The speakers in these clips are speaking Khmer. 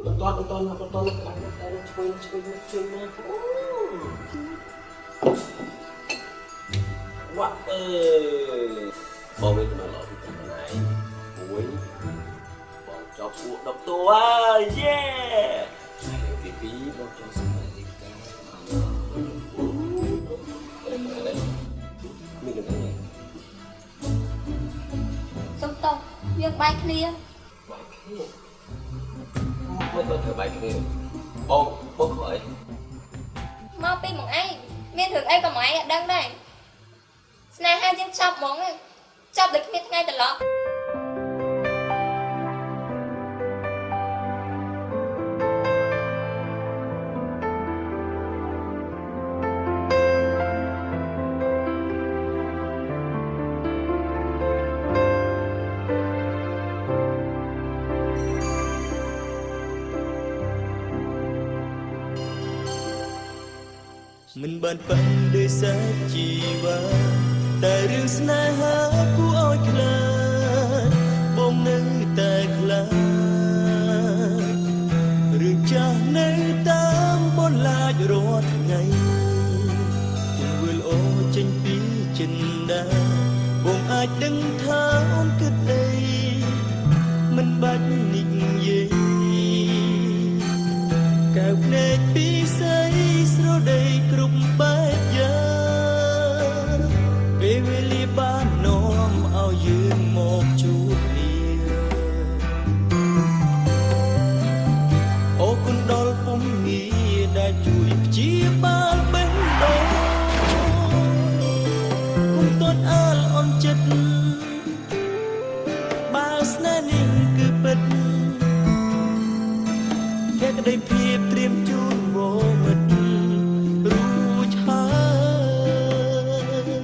បន្តបន្តបន្តក្បាច់តែឆ្វេងឆ្វេងឆ្វេងមកអូវ៉ាអើយបងមានចំណងល្អពីខ្លួនឯងមួយបងចប់ពួកដុកតួហើយយេហើយទី2បងចង់សម្រាប់លេខការមានចំណង សុំតោះយើងបែកគ្នា បែកគ្នាមិនទៅធ្វើបែកគ្នាបងបងខអី មកពីមកឯងមានរឿងអីក៏មកឯងអត់ដឹងដែរស្នេហាយើងចប់ហ្មងចប់ដូចគ្មានថ្ងៃត្រឡប់ មិនបានប៉ះដោយសាច់ជីវ៉ាតែរឿងស្នេហាគួរឲ្យខ្លាចបងនៅតែខ្លាចរឿងចាស់នៅតាមបន្លាចរាល់ថ្ងៃទង្វើល្អចេញពីចិន្តាបងអាចដឹងថាអូនគិតអីមិនបាច់និយាយកែវភ្នែកពីស័យស្រដីគ្រប់បែបយ៉ាងពេលវេលាបាននាំឲ្យយើងមកជួបគ្នា អូគុណដល់ពុំងារដែលជួយព្យាបាលបេះដូងគុំទាត់អាលអន់ចិត្តបើស្នេហ៍នេះគឺពិតភក្តីភាពត្រៀមជូនវមិត្តរួចហើយ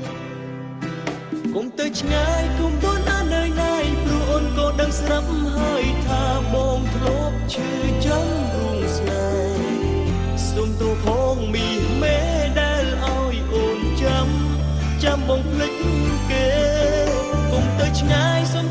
គុំទៅឆ្ងាយគុំទន់អាននៅណៃព្រោះអូនក៏ដឹងស្រាប់ហើយថាបងធ្លាប់ឈឺចាំរួងស្នេហ៍សុំទោសផងមីមេដែលឲ្យអូនចាំចាំបងភ្លេចគេគុំទៅឆ្ងាយសុំ